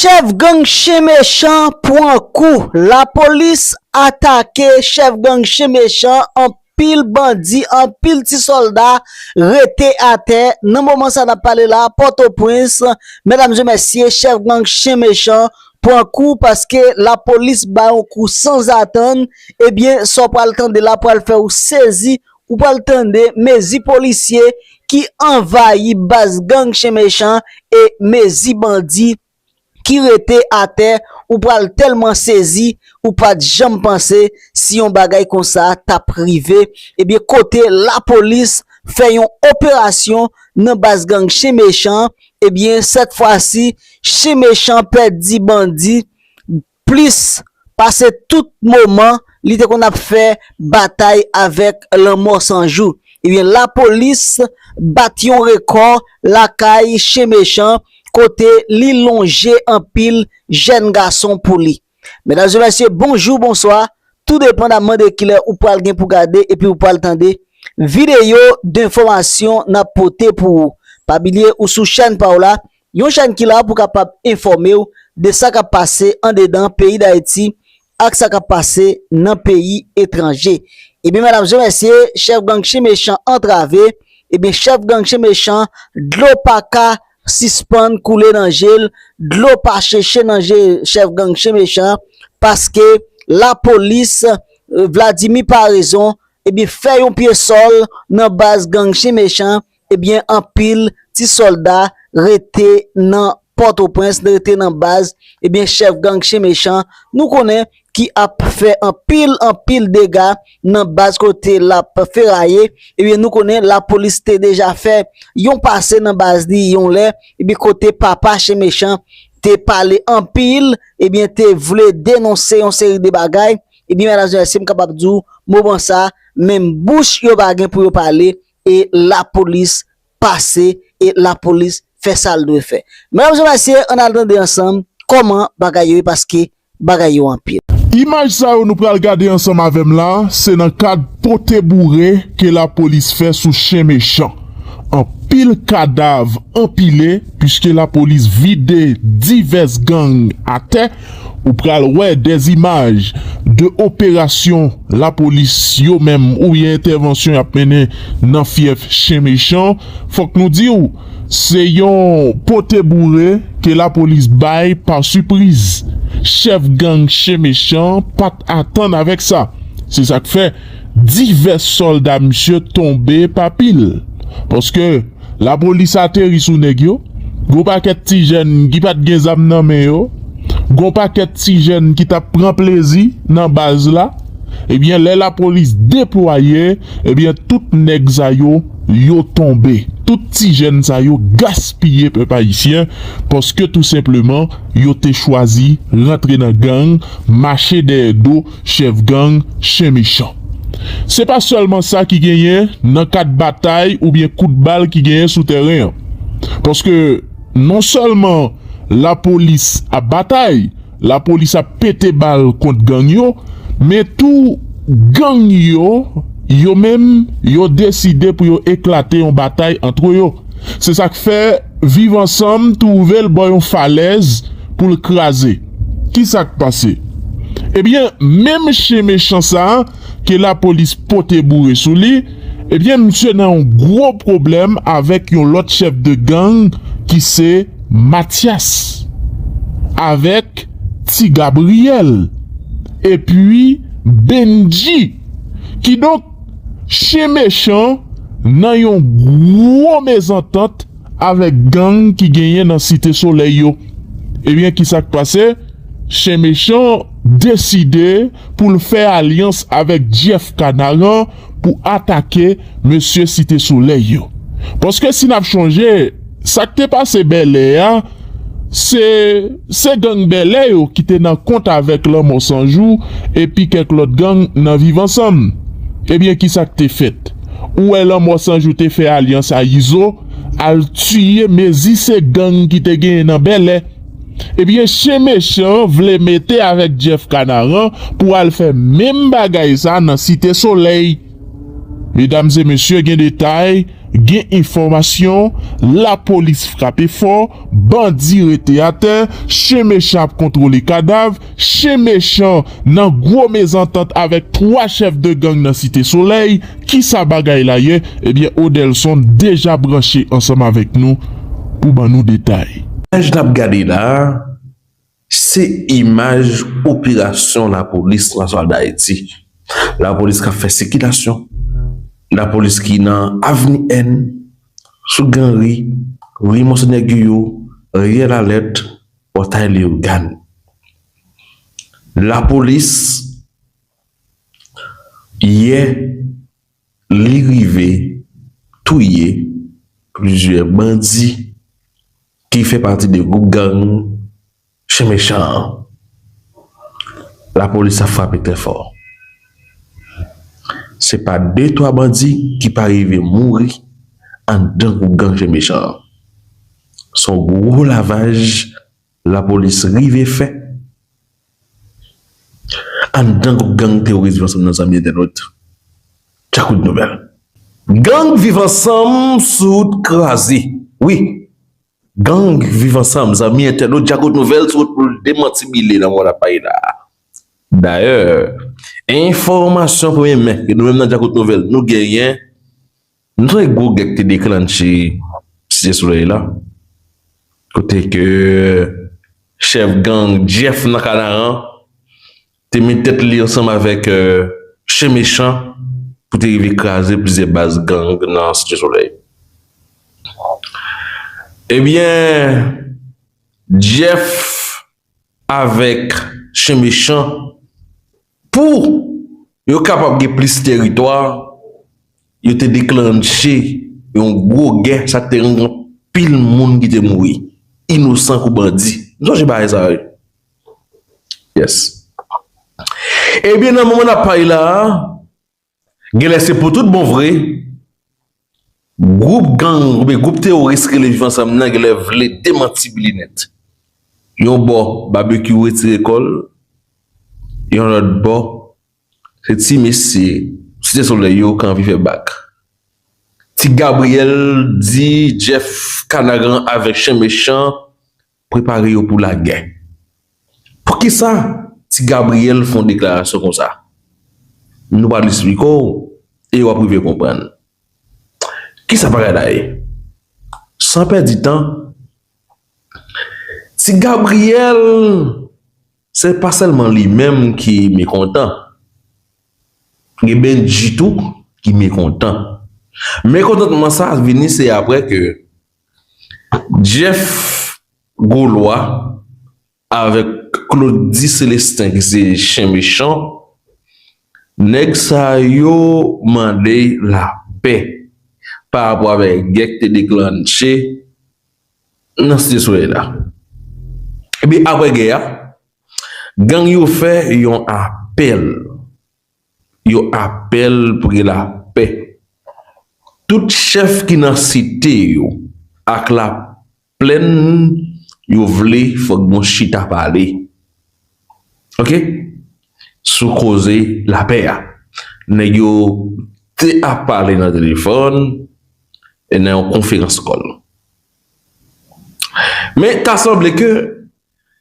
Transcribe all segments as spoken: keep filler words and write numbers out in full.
Chèf gang Chen Mechan pran kou. Lapolis atake chèf gang Chen Mechan. Anpil bandi, anpil ti sòlda rete atè. Nan moman sa n ap pale la, Pòtoprens, medam e mesye, chèf gang Chen Mechan pran kou paske lapolis ba yon kou sanzatann. Ebyen, sa w pral tande la pral fè w sezi. Ou pral tande mezi polisye ki anvayi baz gang Chen Mechan e mezi bandi ki rete atè. Ou pral tèlman sezi, ou pa t janm panse si yon bagay konsa t ap rive. Ebyen, kote lapolis fè yon operasyon nan baz gang Chen Mechan, ebyen, sèt fwa si, Chen Mechan pèdi bandi plis pase tout moman li te konn ap fè batay avèk Lanmò San Jou. Ebyen, lapolis bat yon rekò lakay Chen Mechan, kote li lonje anpil jèn gason pou li. Medam e mesye, bonjou, bonswa. Tou depandaman de kilè ou pral gen pou gade epi ou pral tande videyo denfòmasyon n ap pote pou ou. Pa bliye ou sou chèn pa w la, yon chèn ki la pou kapab enfòme w de sa k ap pase andedan peyi Dayiti ak sa k ap pase nan peyi etranje. Ebyen, medam e mesye, chèf gang Chen Mechan antrave. Ebyen, chèf gang Chen Mechan, dlo pa ka sispann koule nan je l, dlo pa cheche nan je chèf gang Chen Mechan, paske lapolis, eh, Vladimir Paraison, ebyen, fè yon pye sòl nan baz gang Chen Mechan. Ebyen, anpil ti sòlda rete nan Pòtoprens, rete nan baz, ebyen, chèf gang Chen Mechan, nou konnen, ki ap fè anpil, anpil dega nan baz kote l ap feraye. Ebyen, nou konnen lapolis te deja fè yon pase nan baz li yon lè, ebyen, kote papa Chen Mechan te pale anpil, ebyen, te vle denonse yon seri de bagay. Ebyen, medam e mesye, m kapab di w, moman sa, menm bouch yo pa gen pou yo pale, e lapolis pase, e lapolis fè sa l dwe fè. Medam e mesye, ann al tande ansanm kòman bagay yo ye, paske bagay yo anpil. Imaj sa yo nou pral gade ansanm avè m la, se nan kad pote boure ke lapolis fè sou Chen Mechan. Anpil kadav anpile, piske lapolis vide divès gang atè. Ou pral wè dè imaj de operasyon lapolis yo menm oubyen entèvansyon y ap mennen nan fyèf Chen Mechan. Fòk nou di w, se yon pote boure ke lapolis bay pa sipriz. Chèf gang Chen Mechan pa t atann avèk sa. Se sa k fè divès sòlda misye tonbe pa pil. Paske lapolis ateri sou nèg yo. Gon pakèt ti jèn ki pa t gen zam nan men yo. Gon pakèt ti jèn ki t ap pran plezi nan baz la. Ebyen, lè lapolis deplwaye, ebyen, tout nèg sa yo, yo tonbe. Tout ti jèn sa yo gaspiye, pèp ayisyen, paske tou senpleman, yo te chwazi rantre nan gang, mache dèyè do chèf gang Chen Mechan. Se pa sèlman sa ki genyen nan kad batay oubyen kout bal ki genyen sou tèren an. Paske non sèlman lapolis ap batay, lapolis ap pete bal kont gang yo, men tou gang yo, yo menm, yo deside pou yo eklate yon batay antre yo. Se sa k fè Viv Ansanm twouve l bò yon falèz pou l kraze. Ki sa k pase? Ebyen, menm Chen Mechan sa a, ke lapolis pote boure sou li, ebyen, misye nan yon gwo pwoblèm avèk yon lòt chèf de gang ki se Matyas, avèk Ti Gabriyèl, epi Bendji. Kidonk, Chen Mechan nan yon gwo mezantant avèk gang ki genyen nan Site Solèy yo. Ebyen, ki sa k pase? Chen Mechan deside pou l fè alyans avèk Jeff Kanaran pou atake mesye Site Solèy yo. Paske si n ap chonje, sa k te pase Bèlè a, se, se gang Bèlè yo ki te nan kont avèk Lanmò San Jou epi kèk lòt gang nan Viv Ansanm. Ebyen, ki sa k te fèt? Ou wè Lanmò San Jou te fè alyans a Izo, al tiye mezi se gang ki te genyen nan Bèlè. Ebyen, Chen Mechan vle mete avèk Jeff Kanaran pou al fè menm bagay sa nan Site Solèy. Medam e mesye, gen detay Gen enfòmasyon, lapolis frape fò, bandi rete atè, chen mechan ap kontwole kadav, chen mechan nan gwo mezantant avèk twa chèf de gang nan Site Solèy. Kisa bagay la ye? Ebyen, Odelson deja branche ansanm avèk nou pou ban nou detay. Imaj n ap gade la a, se imaj operasyon lapolis nasyonal d Ayiti. Lapolis k ap fè sikilasyon. Lapolis ki nan Avni N, sou Granri, ri Monseyè Giyou, Riyèl Alèt, Pòtay Leyogàn. Lapolis, yè, li rive touye plizyè bandi ki fè pati de gwoup gang Chen Mechan an. Lapolis ap frape trè fò. Se pa de twa bandi ki pa rive mouri anndan gwoup gang Chen Mechan an. Se yon gwo lavaj lapolis rive fè anndan gwoup gang teworis Viv Ansanm nan, zanmi entènot. Djakout Nouvèl. Gang Viv Ansanm sou wout kraze. Wi. Gang Viv Ansanm, zanmi entènot, Djakout Nouvèl sou wout pou l demantibile nan moman n ap pale la a. Dayè, enfòmasyon premye men ke nou menm nan Djakout Nouvèl nou genyen, nou sonje gwo gè k te deklannche Site Solèy la, kote ke chèf gang Jeff nan Kanaran te met tèt li ansanm avèk, euh, Chen Mechan pou te rive kraze plizyè baz gang nan Site Solèy. Ebyen, Jeff avèk Chen Mechan, pou yo kapab gen plis teritwa, yo te deklannche yon gwo gè, sa k te rann anpil moun ki te mouri, inosan kou bandi. Nou sonje bagay sa, wi. Yes. Ebyen, nan moman n ap pale la a, genlè se pou tout bon vre, gwoup gang oubyen gwoup teworis ki rele Viv Ansanm nan genlè vle demantibile nèt. Yon bò, Babekyou retire kò l, yon lòt bò, se ti mesye Site Solèy yo k anvi fè bak. Ti Gabriyèl di Jeff Kanaran avèk Chen Mechan prepare yo pou lagè. Poukisa Ti Gabriyèl fè yon deklarasyon konsa? Nou pral esplike w e w ap rive konprann. Kisa bagay la ye? San pèdi tan, Ti Gabriyèl, se pa sèlman li menm ki mekontan. Gen Bendji tou ki mekontan. Mekontantman sa vini se apre ke Jeff Golwa avèk Claudy Célestin ki se Chen Mechan, nèg sa yo mande lapè pa rapò avèk gè k te deklannche nan Site Solèy la. Epi apre gè a, gang yo fè yon apèl. Yo apèl pou gen lapè. Tout chèf ki nan site yo ak laplèn yo vle fòk gen yon chita pale. Oke? Sou koze lapè a. Nèg yo te ap pale nan telefòn e nan yon konferans kòl. Men ta sanble ke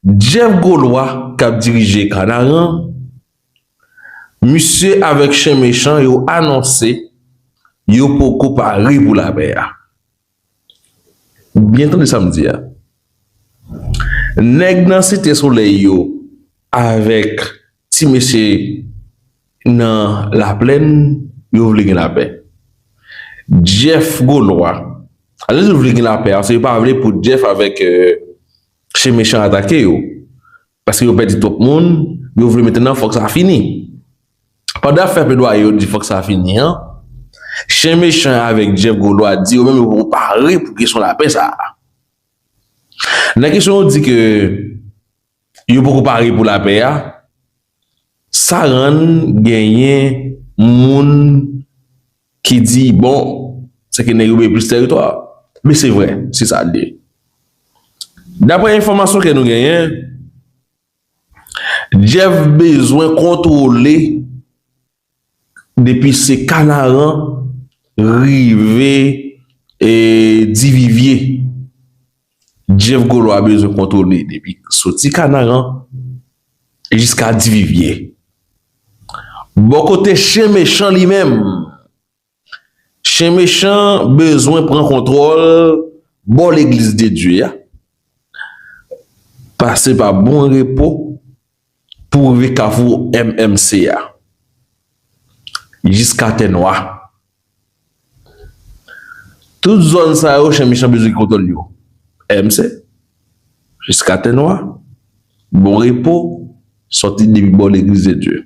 Jeff Golwa k ap dirije Kanaran, misye avèk Chen Mechan yo anonse yo poko pare pou lapè a. Ou byen tande sa m di a. Nèg nan Site Solèy yo avèk ti mesye nan Laplèn, yo vle gen lapè. Jeff Golwa, alè yo vle gen lapè a, se yo pa vle pou Jeff avèk, euh, Chen Mechan atake yo. Paske yo pèdi twòp moun, yo vle mentnan fòk sa fini. Pandan y ap fè pledwaye yo di fòk sa fini an, Chen Mechan avèk Jeff Golwa di yo menm yo poko pare pou kesyon lapè sa a. Nan kesyon yo di ke yo poko pare pou lapè a, sa rann genyen moun ki di, bon, se ke nèg yo bezwen plis teritwa. Men se vre, se sa l ye. Daprè enfòmasyon ke nou genyen, Jeff bezwen kontwole depi se Kanaran rive e, Divivye. Jeff Golo a bezwen kontwole depi soti Kanaran jiska Divivye. Bò kote Chen Mechan li menm, Chen Mechan bezwen pran kontwòl bò Legliz de Dye a, pase pa Bon Repo pou rive Kafou M M C a, jiska Tè Nwa. Tout zòn sa yo, Chen Mechan bezwen gen kontwòl yo. M C, jiska Tè Nwa, Bon Repo, sòti depi bò Legliz de Dye.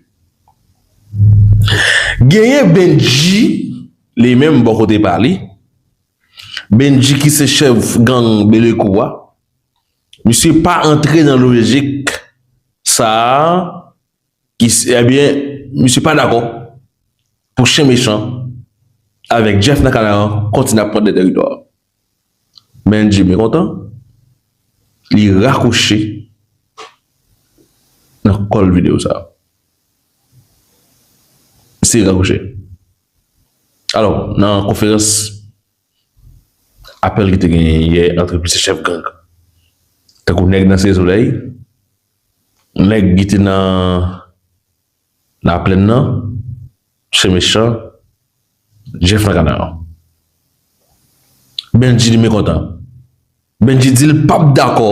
Genyen Bendji, li menm bò kote pa li. Bendji ki se chèf gang Belekou a. Misye pa antre nan lojik sa a, ki, ebyen, misye pa dakò pou Chen Mechan avèk Jeff nan Kanaran kontinye ap pran tè tèritwa a. Bendji mekontan, li rakouche nan kòl videyo sa a. Misye rakouche. Alò, nan konferans apèl ki te genyen yè ant plizyè chèf gang, tankou nèg nan Site Solèy, nèg ki te nan, nan Laplèn nan, Chen Mechan, Jeff nan Kanaran. Bendji li mekontan. Bendji di l p ap dakò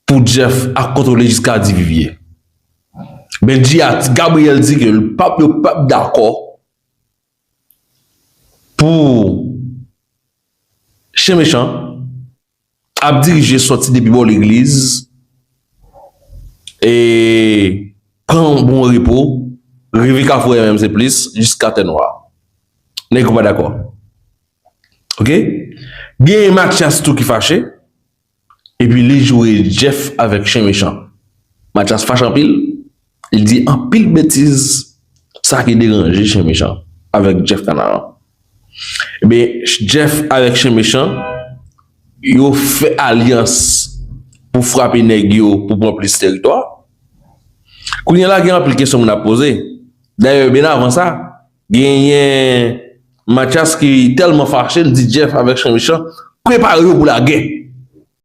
pou Jeff ap kontwole jiska Divivye. Bendji a, Gabriel di ke l p ap, yo p ap dakò pou Chen Mechan ap dirije sòti depi bò Legliz, e pran Bon Repo, rive Kafou M M C plis, jiska Tè Nwa. Nèg yo pa dakò. Oke? Genyen Mathias tou ki fache, epi li joure Jeff avèk Chen Mechan. Mathias fache anpil, li di anpil betiz, sa ki deranje Chen Mechan avèk Jeff Kanaran. Ebyen, Jeff avèk Chen Mechan, yo fè alyans pou frape nèg yo pou pran plis tèritwa. Kounye a la, gen anpil kesyon moun ap poze. Dayè, byen avan sa, genyen Mathias ki tèlman fache, l di Jeff avèk Chen Mechan, prepare yo pou lagè.